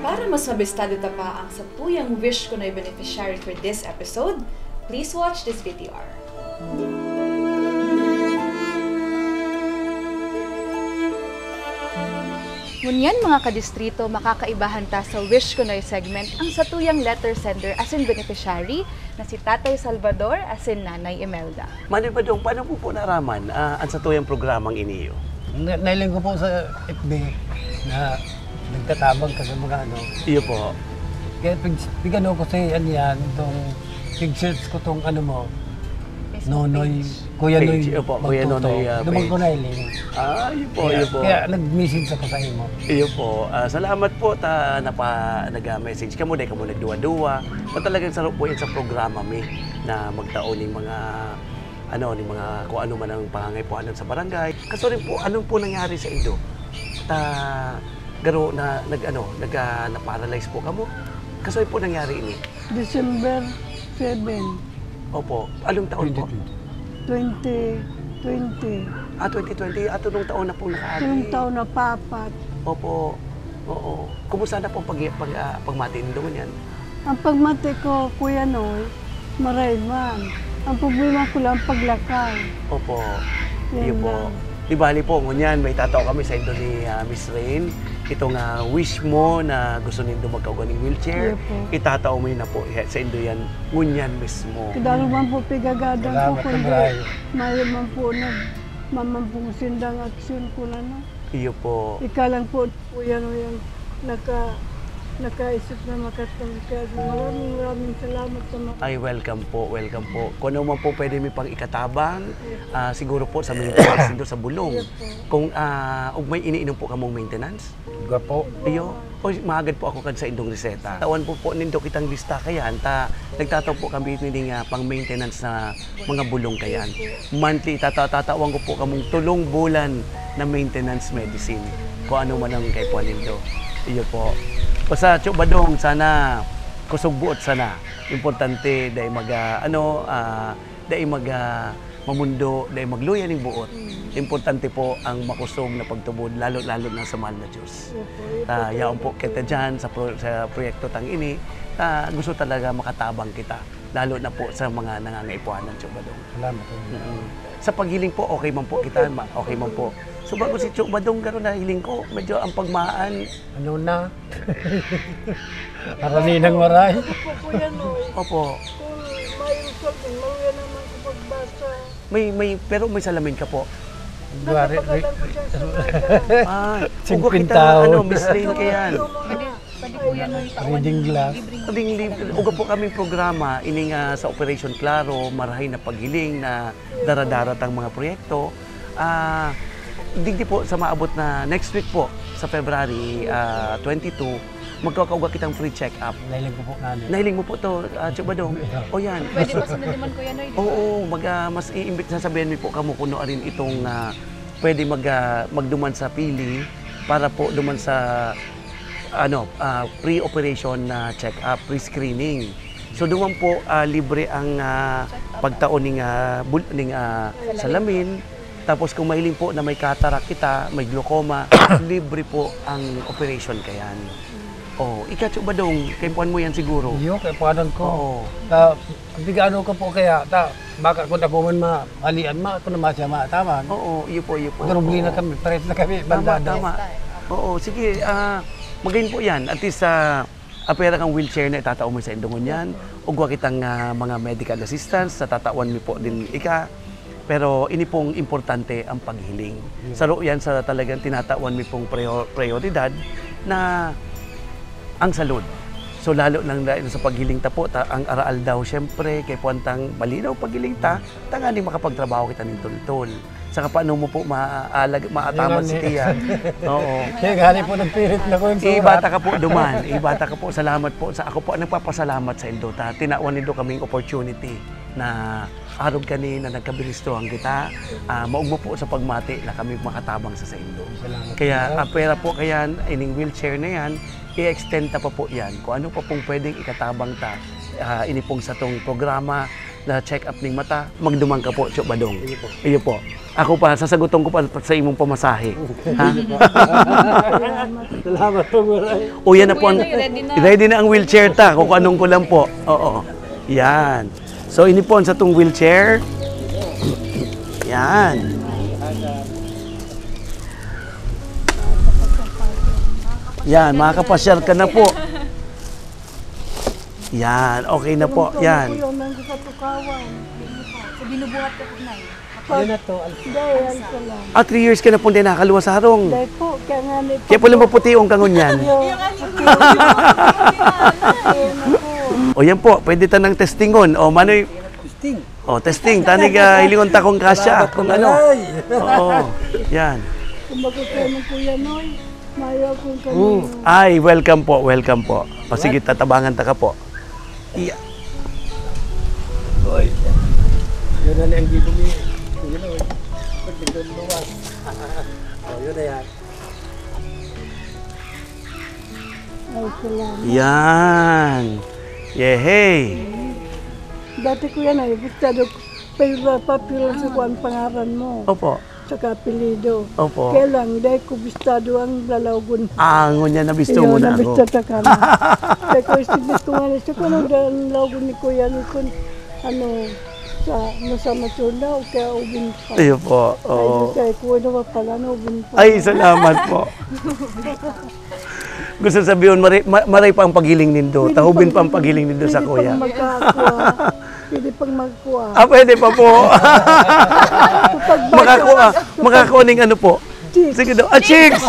Para mas mabistado ta pa ang satuyang Wish Ko Noy beneficiary for this episode, please watch this V T R. Ngunyan, mga kadistrito, makakaibahan ta sa Wish Ko Noy segment ang satuyang letter sender asin beneficiary na si Tatay Salvador asin Nanay Imelda. Manay Badong, paano mo po naraman, ah, ang satuyang programang iniyo? Na-, nailing ko po sa F B na nagtatabang ka sa mga ano. Iyo po. Kaya pig-, pig-ano ko si, ano yan, itong pig-search ko tong ano mo, Facebook Nonoy, page. Kuya Noy Page, opo, Kuya Magtuto. Nonoy, ah, Doon ko page. Nailing. Ah, iyo po, Kaya, iyo po. kaya nag-message ako sa imo. Iyo po. Ah, salamat po ta napa-, nag-message kamo, dai kamo nagduwa-duwa. Kung talagang sarap po yan sa programa mi na magtao ning mga, ano, ning mga kung ano man ang pangangaipuhanan sa barangay. Kaso rin po, ano po nangyari sa indo? Ta, garo na, nag, ano, nag, ah, na-paralyze po kamo? Kaso po nangyari ini? December seven. Opo. Anong taon po? Twenty twenty. Twenty twenty. Ah, twenty twenty. Ato nung taon na po nakaagi. Nung taon na paapat. Opo. Oo. Kumusta na po pag, pag, ah, pagmati nindo ngunyan? Ang pagmati ko, Kuya Noy, maray man. Ang problema ko lang, paglakay. Opo. Yan Iyo po. lang. Di bali po, ngunyan, may tatao kami sa indo ni, ah, Miss Rain. Itong, ah, wish mo na gusto nindo magkaugwa ning wheelchair, Iyo po. itatao mo yun na po, eh, sa indo yan, ngunyan mismo. Kadaro man po pigagadan ko, Salamat, kundi Nay. mayo man po nag-, mamang pong sindang aksyon ko na, no? Iyo po. Ika lang po, Kuya Noy, ang naka-, nakaisip na makatulong kaya maraming, maraming salamat sa mga Ay, welcome po, welcome po. Kung ano man po pwede mi pang ikatabang, ah, siguro po sa maintenance nindo sa bulong. Yes po. Kung, ah, ug may iniinom po kamong maintenance? Gwa po. Iyo. Oy, mahagad po ako kan sa indong reseta. Tawan po po nindo kitang lista kayan, ta nagtatao po kami nin, ah, pang-maintenance na mga bulong kayan. Monthly, tata-, tatawan ko po kamong tulong bulan na maintenance medicine. Kung ano man ang kaipuhan nindo. Iyo po. Basta, Tio Badong, sana kusog buot sana. Importante, dai mag, ah, ano, ah, dai mag, ah, mamundo, dai magluya ning buot. Mm. Importante po ang makusog na pagtubod, lalo-lalo na sa mahal na Diyos. Opo, opo, Ta, yaon po opo. Kita dyan sa pro-, sa proyekto tang ini, ta gusto talaga makatabang kita, lalo na po sa mga nangangaipuhanan, Tio Badong. Salamat po. Mm. Sa paghiling po, okay man po kita, ma-, okay man po. So, bago si Tio Badong, garo nahiling ko, medyo ang pagmaan. Ano na? Arani ng waray. Ano po po yan, oy? Opo. Kung may result din, maluya naman sa pagbasa. May, may, pero may salamin ka po? Duwari, Nagpapadala ko siya sa mga Ah, ugwa Singkwenta kita, taon. Ano, Miss Lane, kayan. Pwede, pwede po yan, oy, tawan Reading glass. Libreng Reading lib-, ugwa po kaming programa, ini nga sa Operation Klaro, marahay na paghiling na dara-dara tang mga proyekto. Ah, digdi po sa maabot na next week po, sa February, ah, twenty-two, magkakaugwa kitang free check-up. Nahiling ko po nga, ano. Nahiling mo po to, ah, Tio Badong? Yeah. O yan. Pwede mas, masunod naman, Kuya Noy, di ba? Oo, mag, ah, mas iimbit, sasabihan mi po kamo kung ano rin itong, ah, pwede mag, ah, magduman sa pili para po duman sa, ano, ah, pre-operation na check-up, pre-screening. So, duman po, ah, libre ang, ah, Check-up. Pagtao ning, ah, bul-, ning, ah, Salamin. Salamin. Tapos kung mahiling po na may cataract kita, may glaucoma, libre po ang operation kayan. Oh, ikaw, Tio Badong, kaipuhan mo yan siguro. Iyo, kaipuhanan ko. Oo. Ta, bigano ka po kaya, ta, baka kung ako man ma-, malian ma, ako na masya maataman. Oo, iyo po, iyo po. Pero buli na Oo. Kami, pares na kami, Tama, bandado. Tama. Oo, sige, ah, magayon po yan. At least, ah, apera kang wheelchair na itatao mo sa indongon yan. Ugwa kitang, ah, mga medical assistance, sa tatawan mi po din ika. Pero ini pong importante ang paghiling. Saro yan sa talagang tinatawan mi pong prior-, prioridad na ang salud. So, lalo lang dahil sa paghiling ta po, ta, ang araal daw, siyempre, kaipuhan tang malinaw paghiling ta, tanganing makapagtrabaho kita nin tultol. Saka paano mo po maalag-, maataman si Tiya? Oo. Kaya gani po nagpirit na ko yung Ibata ka po duman. Ibata ka po. Salamat po. Sa ako po, nagpapasalamat sa indo ta. Tinawan nindo kaming opportunity na arog kani na nagkabiristohan kita. Ah, maugma po sa pagmati na kami makatabang sa saindo. Salamat Kaya, po. Ah, pwera po kaya ining wheelchair na yan, i-extend ta pa po yan. Kung ano pa pong pwedeng ikatabang ta, ah, ini pong satong programa na check-up ning mata, magduman ka po, Tio Badong. Iyo po. Iyo po. Ako pa, sasaguton ko pa sa imong pamasahe. Ha? Salamat po, Maray. O, yan na po ang, Kuya Noy, ready na. Ready na ang wheelchair ta. Kukuanon ko lang po. Oo. Yan. So, ini po ang satong wheelchair. Yan. Yan, makakapasyal ka na po. Yan, okay na po. Tulong-tulong Yan. Ko yun, nandun sa tukawan. So, binubuhat ka po, Nay? Yun na to. Dahil, yan ko lang. Ah, three years ka na po hindi nakaluwas sa harong. Dahil po, kaya nga may Kaya pala pagbubuhat. Maputi ang kangon yan. Yo. Yung ano po. Ayun na po. O yan po, pwede ta nang testingon. O, Manoy, Testing. O, testing. Tanig, ah, hilingon ta kung kasya. Salamat, Kung ano. Nay. Oo, yan. Kung magkakaroon ng Kuya Noy, mayo akong kami. Mm. Ay, welcome po, welcome po. O, sige, tatabangan ta ka po. Iya. Oy. Yun na ang gibo ni Kuya Noy. Pag nagduluwas. O, yun na yan. Ay, salamat. Yan. Yehey. Dati ko yan ay, bistado, pero papiro sa kuwan pangaran mo. Opo. Saka apelido. Opo. Kaya lang, dahil ko bistado ang lalawagon. Ah, ngunyan, nabisto Iyo, mo na ako. Nabisto ta ka na. Kaya ko, isibit ko nga na siya, kung ano, ang lalawagon ni Kuya, ni Kun, ano, sa, nasa Matula, o kaya Ubin pa. Iyo po, oo. Ay, kaya ko, ano pa pala, no, Ubin pa. Ay, salamat po. Gusto sabihin, maray, ma-, maray pa ang paghiling nindo. Pwede Tahubin pang pa ang paghiling nindo sa pwede kuya. Pang magkakwa. Pwede pang magkwa. Ah, pwede pa po. Kapag Makakuha, bata, makakuha ning ano po. Chicks. Sige daw. Ah, chicks!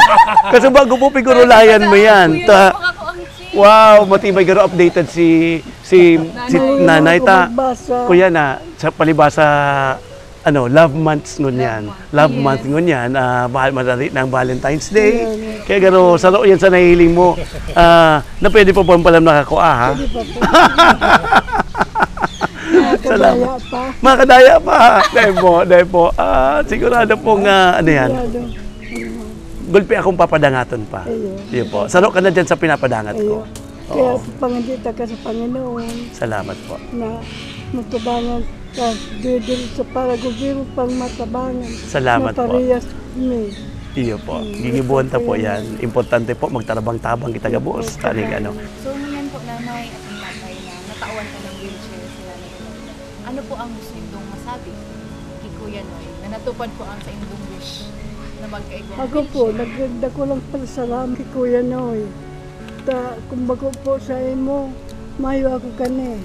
Kasi bago po, pigurulayan mo yan. Kuya, Ta- makakuha ang chicks. Wow, matibay garo updated si si si Mahilig nanay ako ta. Magbasa. Kuya na sa palibasa ano, love months ngunyan. Love month. Love month Yes. ngunyan, ah, bahal madali na ang Valentine's Day. Ayan, ayan. Kaya garo saro yan sa nahiling mo. Ah, na pwede pa po pala nakakua, ha? Pwede pa po. Salamat. Makakadaya pa. Makakadaya pa. Dahil po, dahil po. Ah, sigurado pong, ah, ano yan? Sigurado. Gulpi akong papadangaton pa. Ayun. Yun po. Saro ka na dyan sa pinapadangat ko. Ayun. Kaya Oo. pangandita ka sa Panginoon Salamat po. na matabangan ka, didil sa para gobyerno pang matabangan. Salamat po. Maparehas mi. Iyo po. Mm, Ginibuhan ta po importante yan. yan. Importante po, magtarabang-tabang kita gabos. Importante Taning yan. ano. So, ngayon po, nanay at ang tatay na natawan ka ng wheelchair sila na Ano po ang gusto nindong masabi kay Kuya Noy na natupad po ang saindong wish na magkaigwang Ako po, wheelchair? nagdagdakulang pasalamat kay Kuya Noy. Ta, kung bago po sa imo, mayo ako kani.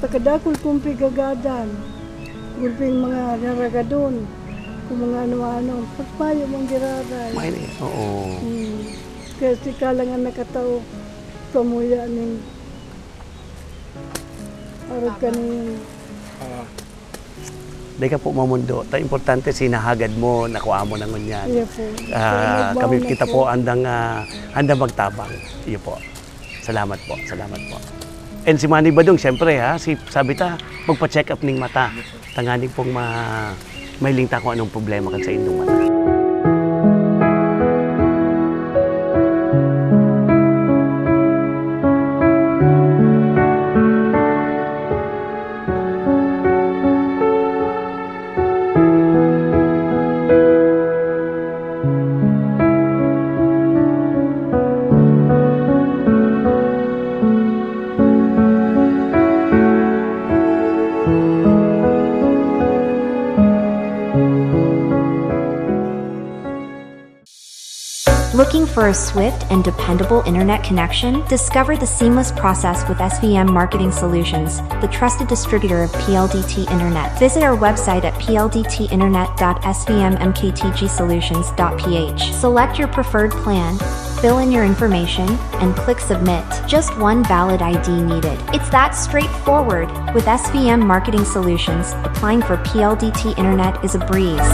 Pakadakul kong pigagadan, gulping mga naragadon, kung mga ano-ano, pagpayo mong giraray. May, oo. Hmm. Kaya si Kalangan nakatao, pamuya ning Arog Tama. Kani. Ah. Di ka po mamundo. Ta importante sinahagad mo, nakuha mo na ngunyan. Iya po. Ah, Kaya kami nagmahal kita ako. po andang, ah, handang magtabang. Iyo po. Salamat po. Salamat po. And si Manny Badong, siyempre, ha, si, sabi ta, magpa-check up ning mata. Tanganing pong ma-, mahiling ta kung anong problema kan sa indong mata. Looking for a swift and dependable internet connection? Discover the seamless process with S V M Marketing Solutions, the trusted distributor of P L D T Internet. Visit our website at P L D T internet dot S V M M K T G solutions dot P H. Select your preferred plan, fill in your information, and click submit. Just one valid I D needed. It's that straightforward. With S V M Marketing Solutions, applying for P L D T Internet is a breeze.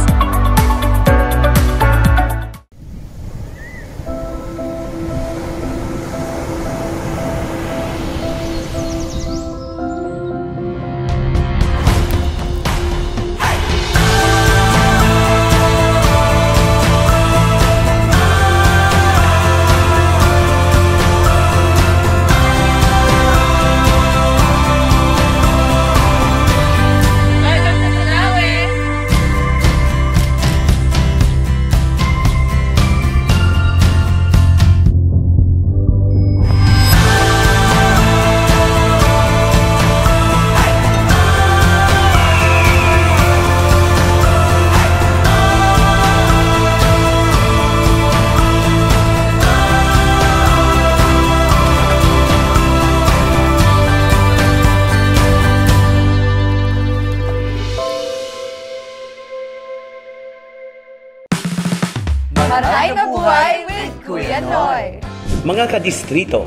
Maray na buhay with Kuya Noy. Mga kadistrito,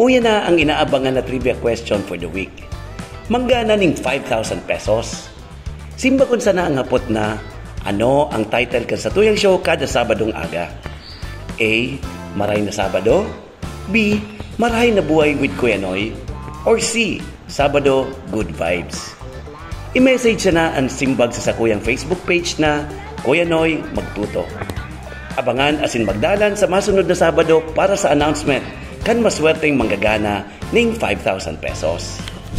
uya na ang inaabangan na trivia question for the week. Manggana ning five thousand pesos. Simbagon sana ang hapot na, ano ang title kan satuyang show kada Sabadong aga? A, Maray na Sabado? B, Marahay na Buhay with Kuya Noy? Or C, Sabado, Good Vibes? I-message sana an simbag sa sakuyang Facebook page na Kuya Noy Magtuto. Abangan asin magdalan sa masunod na Sabado para sa announcement kan maswerteng manggagana ning five thousand pesos.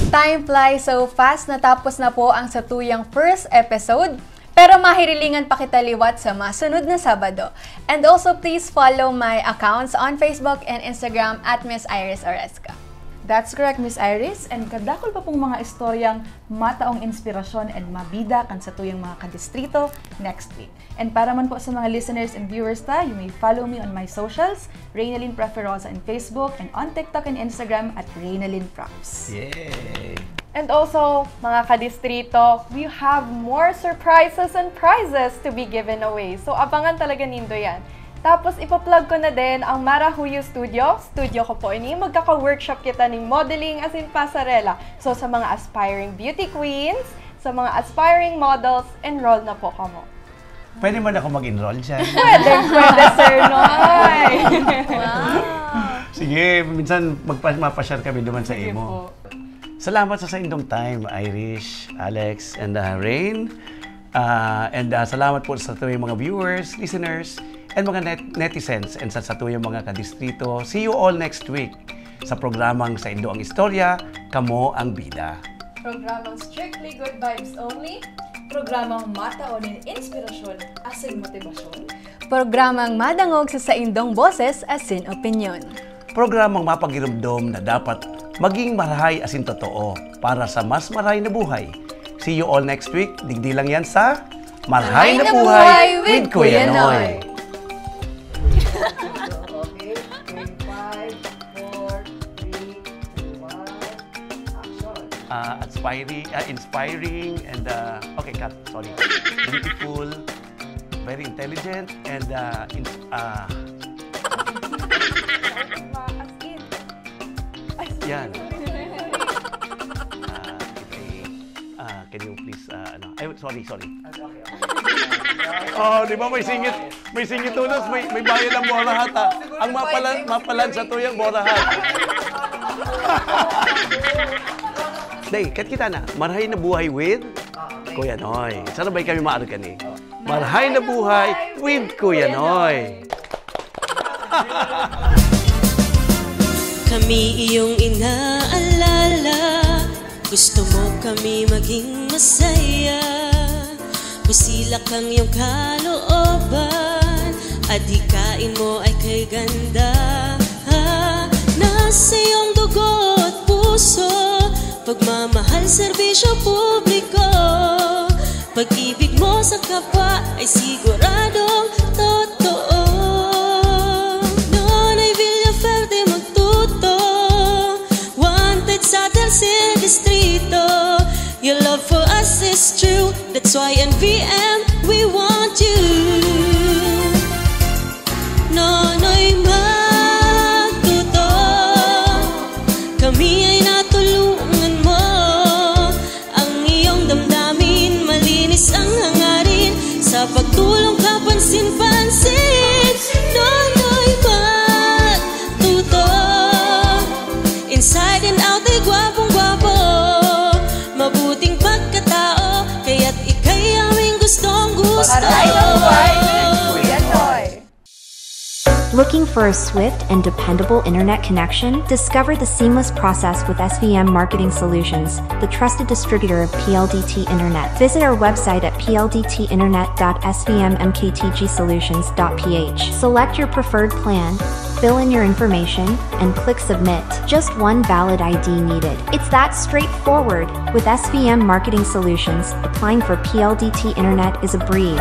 Time flies so fast. Natapos na po ang satuyang first episode. Pero mahirilingan pa kita liwat sa masunod na Sabado. And also, please follow my accounts on Facebook and Instagram at Miss Iris Oresca. That's correct, Miss Iris. And kadakul pa pong mga istoryang mataong inspirasyon and mabida kan satuyang mga kadistrito next week. And para man po sa mga listeners and viewers ta, you may follow me on my socials, Reynalyn Proferosa in Facebook, and on TikTok and Instagram at Reynalyn Props. Yay! And also, mga kadistrito, we have more surprises and prizes to be given away. So, abangan talaga nindo yan. Tapos ipa-plug ko na din ang Mara Huyo Studio. Studio ko po ini. Magkaka-workshop kita ning modeling as in pasarela. So sa mga aspiring beauty queens, sa mga aspiring models, enroll na po kamo. Pwede man ako mag-enroll dyan. Pwede, pwede, Sir Noy. Wow. Sige, minsan magpa mapa-share kami naman sa Sige imo. Po. Salamat sa saindong time, Irish, Alex, and uh, Rain. Uh, and uh, salamat po sa tuwing mga viewers, listeners, and mga net- netizens, and sa, sa tuyong mga kadistrito. See you all next week sa programang Saindo ang Istorya, Kamo ang Bida. Programang Strictly Good Vibes Only. Programang matao nin inspirasyon asin motibasyon. Programang madangog sa saindong boses asin opinyon. Programang mapagirumdom na dapat maging marahay asin totoo para sa mas marahay na buhay. See you all next week. Digdi lang yan sa Marahay na Buhay with Kuya Noy. Okay, in five, four, three, two, one, action. Uh, inspiring, uh, inspiring and uh, okay, cut. Sorry. Beautiful, very intelligent, and uh, in, uh, As in. Yan. Uh, okay. Uh, can you please, uh, ano? Ay, sorry, sorry. Oh, di ba may singit, may singit ulos, may, may bayad ang Borahat, ha? Ang mapalan, mapalan sa tuyang Borahat. Day, kat kita na. Marahay na buhay with Kuya Noy. Sana ba kami maarog ka ni? Marahay na buhay with Kuya Noy. Kami iyong inaalala. Gusto mo kami maging masaya. Busilak ang iyong kalooban. Adhikain mo ay kay ganda. Nasa iyong dugo at puso. Pagmamahal, serbisyo publiko. Pag-ibig mo sa kapwa ay siguradong totoo. Nonoy Villafuerte magtuto, wanted sa tercer distrito. Your love for us is true, that's why in V M we want you. Nonoy magtuto, kami ay natulungan mo. Ang iyong damdamin, malinis ang hangarin. Sa pagtulong kapansin-pansin, Nonoy magtuto. Inside and out ay gwapong-gwapo. Mabuting pagkatao, kaya't ika'y aming gustong-gusto. Marahay na buhay with Kuya Noy. Looking for a swift and dependable internet connection? Discover the seamless process with S V M Marketing Solutions, the trusted distributor of P L D T Internet. Visit our website at P L D T internet dot S V M M K T G solutions dot P H. Select your preferred plan, fill in your information, and click submit. Just one valid I D needed. It's that straightforward. With S V M Marketing Solutions, applying for P L D T Internet is a breeze.